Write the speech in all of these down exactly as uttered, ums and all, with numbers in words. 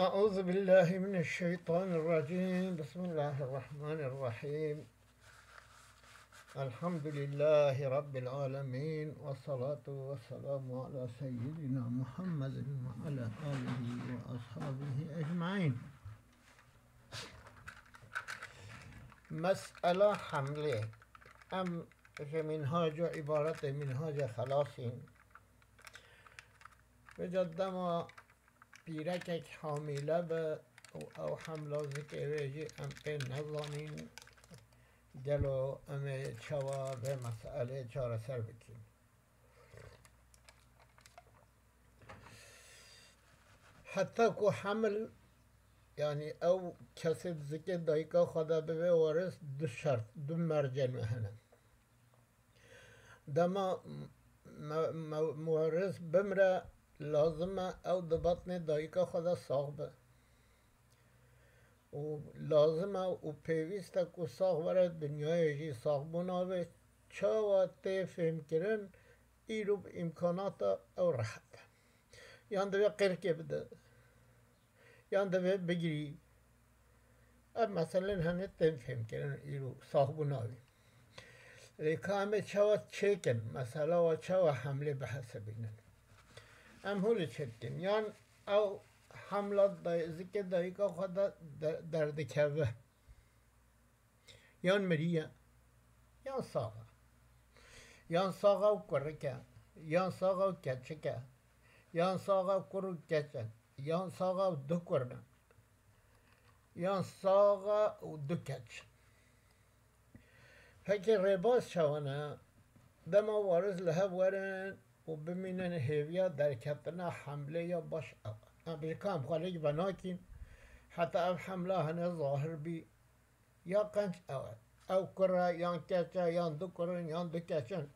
أعوذ بالله من الشيطان الرجيم. بسم الله الرحمن الرحيم. الحمد لله رب العالمين، والصلاة والسلام على سيدنا محمد وعلى آله وأصحابه أجمعين. Mesela hemlê. Em ji minhac û îbaretê minhacê xelasîn. Vêca dema pîrekek hamîle be û ew hemla zikê wê jî em pê nezanîn, gelo em ê çawa vê meselê çareser bikin? Heta ku hemil, yanî ew kesê di zikê dayika xwe de bibe waris, du şert, du mercên me hene. Dema me-, me-, muweris bimre, lazim e ew di batnê dayika xwe de sax be. Û lazim e û pêwîst e ku sax were dinyayê jî saxbûna wê. Çawa tê fêmkirin, îro bi îmkanata ew rehet e. Yan divê qirkê bide, yan divê bigirî. Ev meselên hene tên fêmkirin, îro saxbûna wî. Lê ka em ê çawa çêkin, mesela wa çawa hemlê bihesibînin? Em holê çêdikin. Yan ew hemla day-, zikê dayika xwe de, de-, derdikeve. Yan miriye, yan sax e. Yan sax e û kurik e, yan sax e û keçik e, yan sax e û kur û keç in, yan sax e û du kur in, yan sax e û du keç. Pekî rêbaz çawa ne? Dema waris li hev werin û bimînin hêviya derketina hemlê ya baş ew e. Em ji ka em xwelêk venakîn, heta ev hemla hene zahir bî, ya qenc ew e. Ew kur e, yan keç e, yan du kur in, yan du keç in.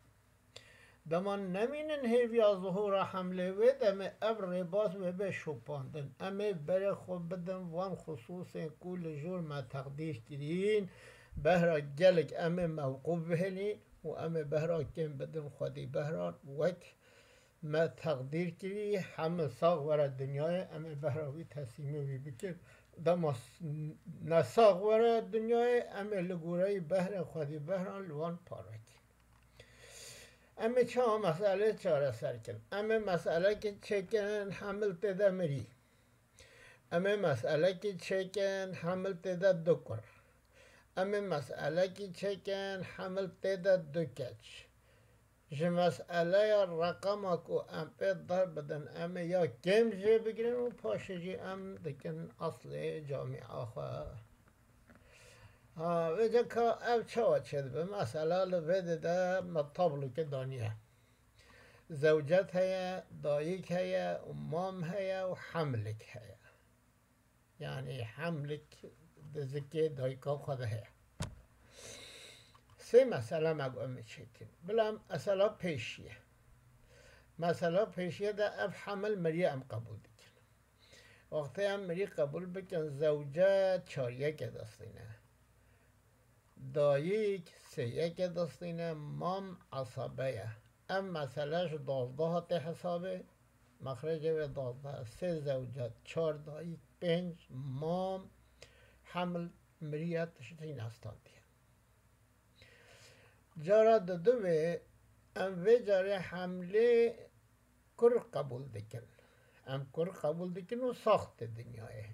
Dema nemînin hêviya zuhûra hemlê, wê demê ev rêbaz wê bê şopandin. Em ê berê xwe bidin van xisûsên ku li jor me teqdîr kirîn, behra gelek em ê mewqûf bihêlîn û em ê behra kêm bidin xwedî behran, wek me teqdîr kirî, hemil sax were dinyayê, em ê behra wî teslîmê wî bikin. Dema s-, nesax were dinyayê, em ê li goreyî behrê xwedî behran li wan parve kî. Em ê çawa meselê çareser kin? Em ê meselekê çêkin, hemil tê de mirî. Em ê meselekê çêkin, hemil tê de du kur. Em ê meselekê çêkin, hemil tê de du keç. Ji meseleya reqema ku em pê derbidin, em ê ya kêm jê bigirin û paşê jî em dikin eslê camîa xwe. Ha, vêca ka ev çawa çêdibe? Mesela li vê dê de me tabloke daniye. Zewcet heye, dayik heye û mam heye û hemlik heye. Yanî hemlik di zikê dayika xwe de heye. Sê mesele me got em ê çêkin. Bila em mesela pêşiye. Mesela pêşiye de ev hemil miriye em qebûl dikin. Wextê em mirî qebûl bikin, zewce çar yeke destîne. Dayik sê yeke destîne, mam esabe ye. Ev mesele ji dozdeha tê hesabê. Mexrecê wê dozdeh e. Sê zewce, çar dayik, pênc mam, heml, miriye, tiştî nestandiye. Cara didû wê em vê carê hemlê kur qebûl dikin. Em kur qebûl dikin û sax tê dinyayê.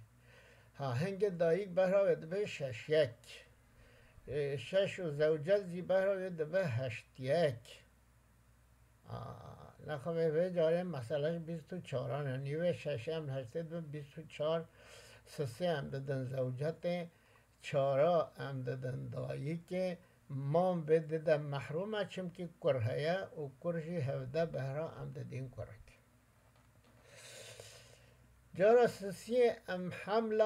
Ha, hingê dayik behra wê dibe şeş yek. Ê, şeş û zewcet jî behra wê dibe heşt yek. A, nexwe vê carê mesele ji bîst û çaran e. Nîvê şeşê em heştê dibin bîst û çar, sisê em didin zewcetê. Çara em didin dayikê, mam vê dide mehrûm e, çimkî kur heye û kur jî hevde behra em didin kurik. Cara sisiyê em hemla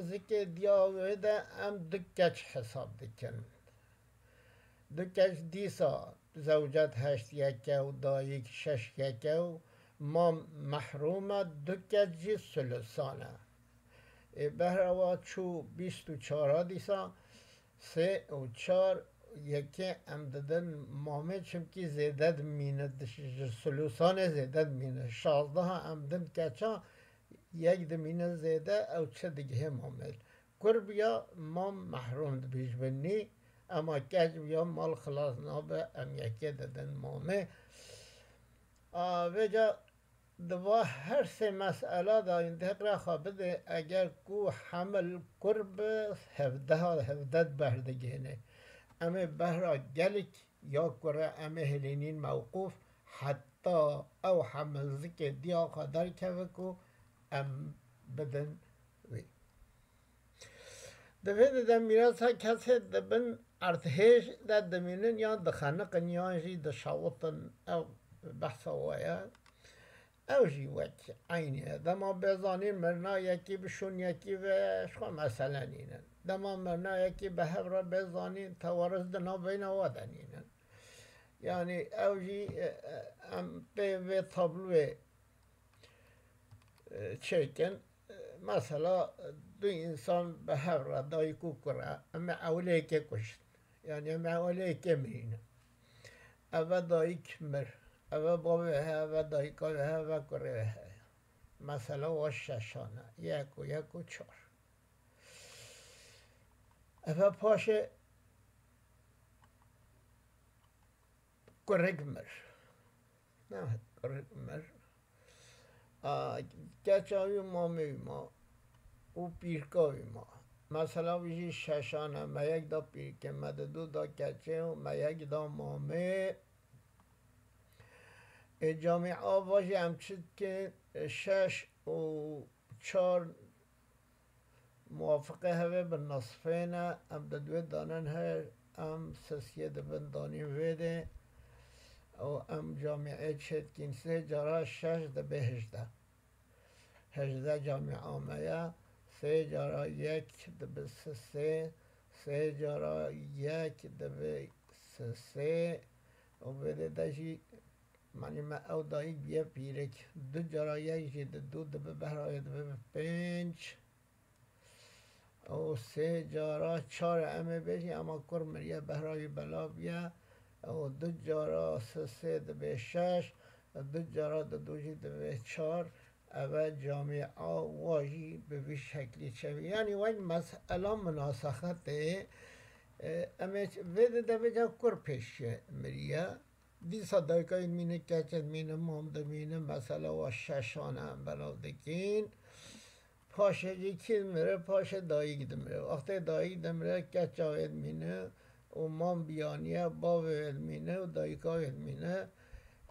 zikê diya wê de em du keç hesab dikin. Du keç dîsa zewcet heşt yeke û dayik şeş yeke û mam mehrûm e, du keç jî sulusan e. Ê behra wa çû bîst û çar a dîsa, sê û çar yekê em didin mamê, çimkî zêde dimîne, ji sulusanê zêde dimîne. Şazdeha em din keça, Yek dimîne zêde, ew çi digihê mamê. Kur biya, mam mehrûm dibî ji binî, ema keç biya, mal xilas nabe, em yekê didin mamê. A, vêca di va her sê mesela de întiqra xwe bidê, eger ku hemil kur bi, hevdeha, hevdeh behr digihêne. Em ê behra gelek ya kure em ê hilînîn mewqûf, heta ew hemil zikê diya xwe derkeve ku em bidin wî. Di vê de mîrasa kesê di bin erdhêj de dimînin, yan dixeniqin, yan jî dişewitin. Ew behsa we ye. Ew jî wek eynî ye. Dema bê zanîn mirina yekî bi şûn yekî ve ji xwe mesele nînin. Dema mirina yekî bi hev re bê zanîn, tewaris di navbeyna we de nînin. Yanî ew jî, e, e, em pê vê tabloyê, e, çêkin. E, mesela du însan bi hev re, dayik û kure, em ê ewilê yekê kuştin. Yanî em ê ewilê yekê mirînin. Eve dayik mir. Eve bavê heye, eve dayika wê heye, eve kurê wê heye. Mesela wa şeşan e. Yek û yek û çar. Eve paşê kurik mir. Ne, kurik mir. A, keça wî mamê wî ma û pîrka wî ma. Mesela wî jî şeşan e, me yek da pîrkê, me di du da keçê û me yek da mamê. Ê camîa va jî em çi dikin? Şeş û çar muwafiqê hevê bi nisfê ne, em di duê danin her, em sisiyê di bin danîn vê de û em camîê çê dikîn. Sê cara şeş dibe hejdeh. Hejdeh camîa me ye. Sê cara yek dibe sisê, sê cara yek dibe sisê û vê de de jî, manî me ew dayik biye pîrik. Du cara yek jî di du dibe, behra wê dibe bi pênc. Û sê cara çar em ê bêjin, ema kur miriye, behra wî belav bûye. Û du cara sê, sê dibe şeş, du cara di du jî dibe çar. Eve camîa wa jî bi vî şeklî çêbû. Yanî wek mesela minasexetê, e, em ê vê de devê ca kur pêşiye miriye. Dîsa dayika wî dimîne, keça dimîne, mam dimîne, mesela wa şeşan e em belav dikîn. Paşê jî kî dimire? Paşê dayik dimire. Wextê dayik dimire, keça wê dimîne û mam biyaniye, bavê wê dimîne û dayika wê dimîne.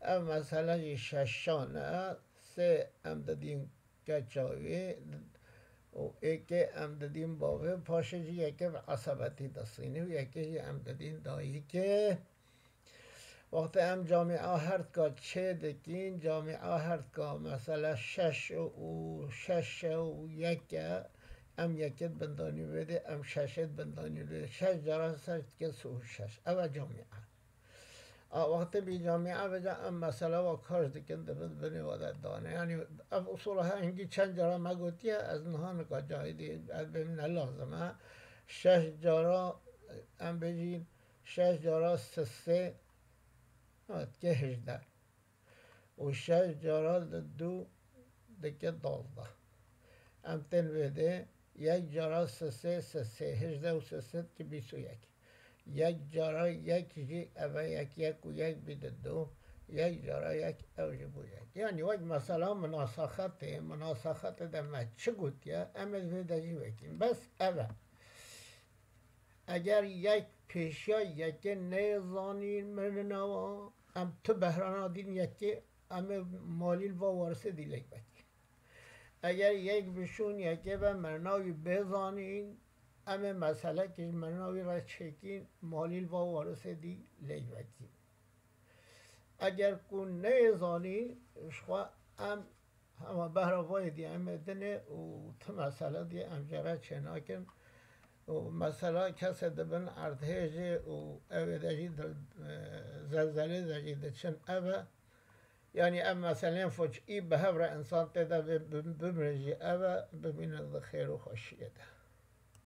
Ev mesela jî şeşan e. Sê em didîn keça wê û êkê em didîn bavê, paşê jî yekê bi esebetî distîne û yekê jî em didîn dayikê. Wextê em camîa herdka çê dikîn, camîa herdka mesela şeş û şeş û yek e, em yekê di bindanî wê de, em şeşê di bindanî wê de. Şeş cara şeş dike sî û şeş. Ev e camîa. A wextê bî camîa vêca em mesela wa kaş dikin, di bin binê wa de dane. Yanî ev usula he hingî çend cara me gotiye, ez niha nika cayê dî, ez bêm ne lazim e. Şeş cara, em bêjîn, şeş cara sisê, ha, dike hejdeh. Û şeş cara di du dike duwazdeh. Em tên vê de, yek cara sisê, sisê, hejdeh û sisê dike bîst û yek. Yek cara yek jî, eve yek, yek û yek bî di du, yek cara yek, ew jî bû yek. Yanî wek mesela minasexetê, minasexetê de me çi gotiye, em ê vê de jî wekîn. Bes ev e. Eger yek pêşiya yekê neyê zanîn mirina wa, em tu behra nadîn yekê, em ê malî li va warisê dî lêk vekîn. Eger yek bi şûn yekê ve mirina wî bê zanîn, em ê meselekê ji mirina wî re çêkîn, malî li va warisê dî lêk vekîn. Eger ku neyê zanîn, ji xwe em hema behra vayê dî em ê dinê û ti mesele dî em jê re çênakin. Û mesela kesê dibin erdhêjê û ew ê de jî di, e, zelzelê de jî diçin ev e. Yanî ev meseleyên foçî bi hev re însan tê de bê-, bi-, bimire jî ev e, bimîne di xêr û xweşiyê de.